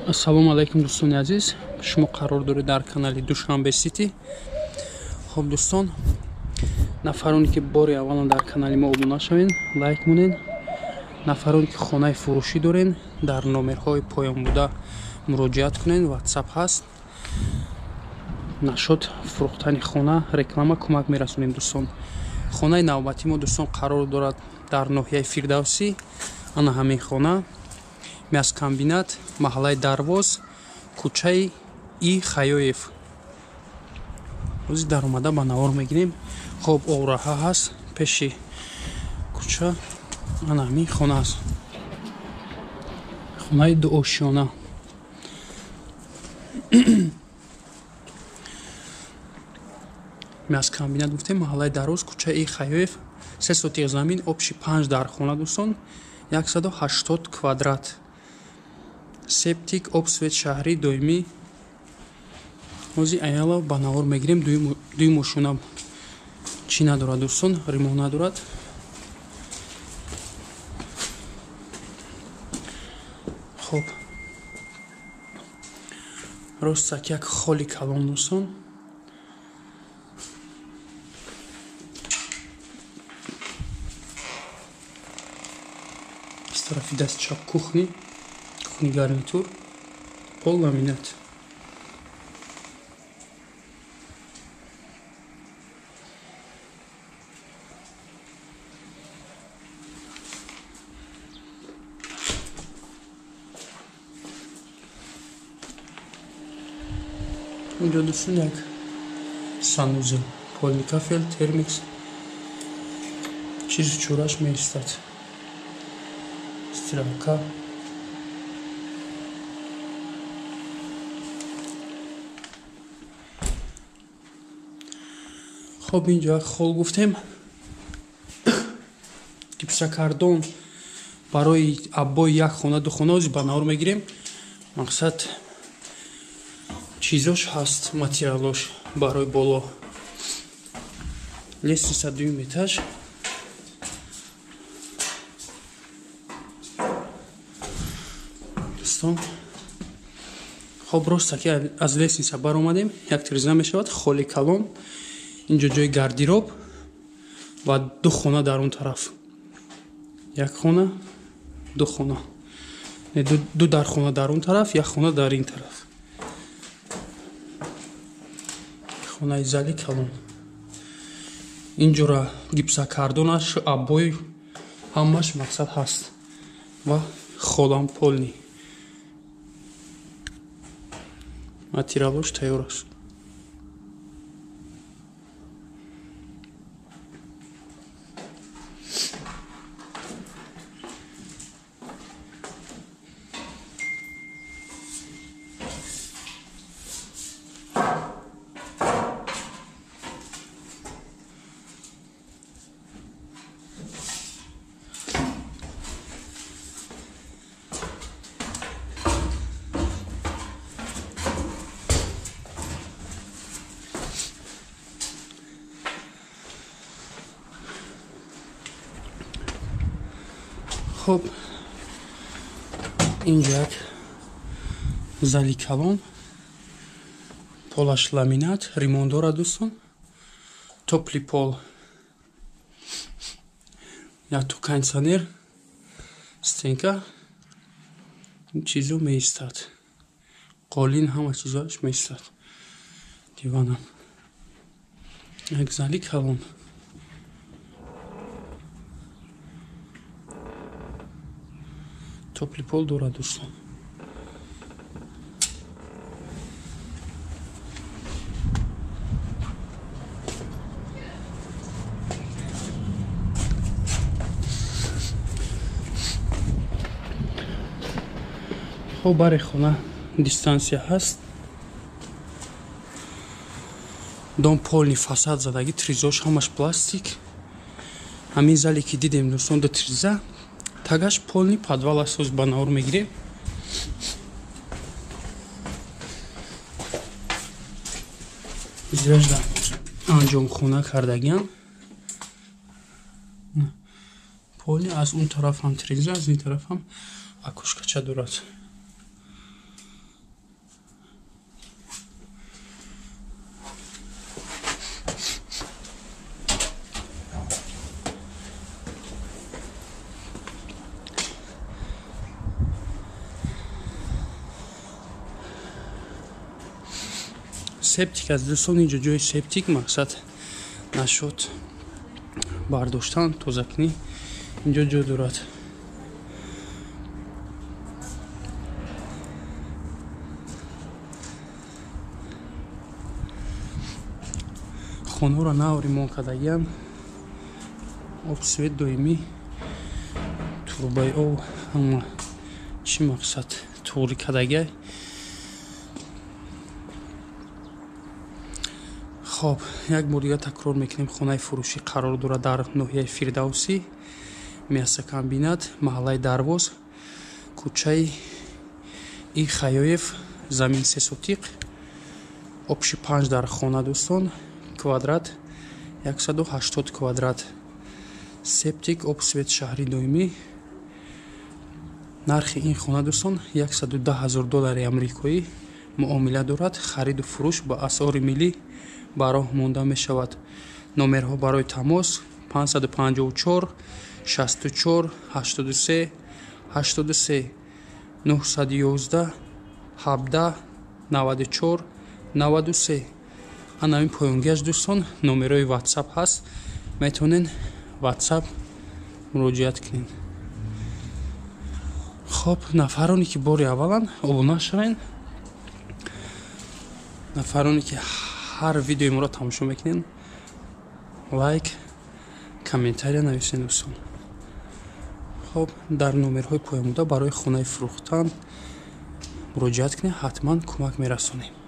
Ассалому алайкум, дӯстони азиз. Шумо қарор доред дар канали Душанбе Сити. Хоб, дӯстон, нафароне ки бори аввалан дар канали мо обуна шавед, лайк монед. Нафароне ки хонаи фурӯшӣ дорен, дар номерҳои поён буда муроҷиат кунед, WhatsApp ҳаст. Нашод фурӯхтани хона, реклама кӯмак мерасонем, дӯстон. Хонаи навбатии мо, дӯстон, қарор дорад дар ноҳияи Фирдавсӣ. Ана ҳамин хона мяскомбинат, маҳаллаи Дарвоз, кӯчаи И Хаёев. Ҳозир даромада ба навор мегирем. Хоб, овраҳа ҳаст пеши кӯча. Ана ҳамин хона аст, хонаи дуошёна. Мяскомбинат гуфтем, маҳаллаи Дарвоз, кӯчаи И Хаёев, 3 сотих замин, общий 5 дархона, дӯстон, 180 квадрат. Септик, об, свет шаҳрӣ доимӣ. Ҳозир аяла ба навор мегирем. Дуи мошина чӣ надорад, дӯстон, ремонт надорад. Хоб, ростак як холи калон, дӯстон. Аз тарафи даст чап кухни, кухни гарнитур, пол ламинат. Инҷо, дӯстон, як санузел, полни кафел, термикс, чизу чураш меистад, стиралка. Хоб, инҷо як хол гуфтем, гипсокартон барои аббои як хона, ду хона. Ҳозир ба навор мегирем. Мақсад, чизош ҳаст, материалош барои боло. Лестница дуюм этаж. Дӯстон, хоб, роста ки аз лестница баромадем, як тиреза мешавад, холи калон. Инҷо ҷои гардероб ва ду хона дар он тараф. Як хона, ду хона, ду дархона дар он тараф, як хона дар ин тараф. Хонаи зали калон. Инҷора гипсокартонаш, обои ҳамаш мақсад ҳаст ва холам полный. Материалош тайёр аст. Хоб, инҷо як зали калон, полаш ламинат, ремонт дорад, дӯстон, тёплый пол, якто кондитсионер, стенка, ин чизо меистад, қолин, ҳама чизоаш меистад, диванам. Як зали калон. Тёплый пол дорад, дӯстон. Хоб, бари хона дистанция ҳаст. Дом полный фасад задагӣ, тризош ҳамаш пластик. Ҳамин зале ки дидем, дӯстон, ду триза, тагаш полный подвал аст. Ҳозир ба навор мегирем. Зиражда анҷомхона кардагиам. Полный аз он тараф ҳам триза, аз ин тараф ҳам окошкача дорад. Септик аз дӯстон, инҷо ҷои септик, мақсад нашуд бардоштан, тозакунӣ инҷо ҷо дорад. Хонаро нав ремонт кардагиам, об свет доимӣ, турбаи об ҳама чӣ мақсад туғри кардагиай. Хоб, як бор дига такрор мекунем, хонаи фурӯшӣ қарор дорад дар ноҳияи Фирдавсӣ, мясокомбинат, маҳаллаи Дарвоз, кӯчаи И Хаёев, замин 3 сотиқ, общий 5 дар хона дӯстон, квадрат 180 квадрат, септик, об свет шаҳри доимӣ. Нархи ин хона дӯстон 110 000 доллари амрикоӣ муомила дорад. Хариду фурӯш ба асъори миллӣ ба роҳ монда мешавад. Номерҳо барои тамос 554 64 83 83, 911 17 94 93. Ана ин поёнгиаш дӯстон номерҳои WhatsApp ҳаст, метавонед WhatsApp муроҷиат кунед. Хоб, нафароне ки бори авваланд, обуна шавед. Нафароне ки ҳар видеои моро тамошо мекунед, лайк, комментария нависед дӯстон. Хоб, дар номерҳои поёнбуда барои хонаи фурӯхтан муроҷиат кунед, ҳатман кӯмак мерасонем.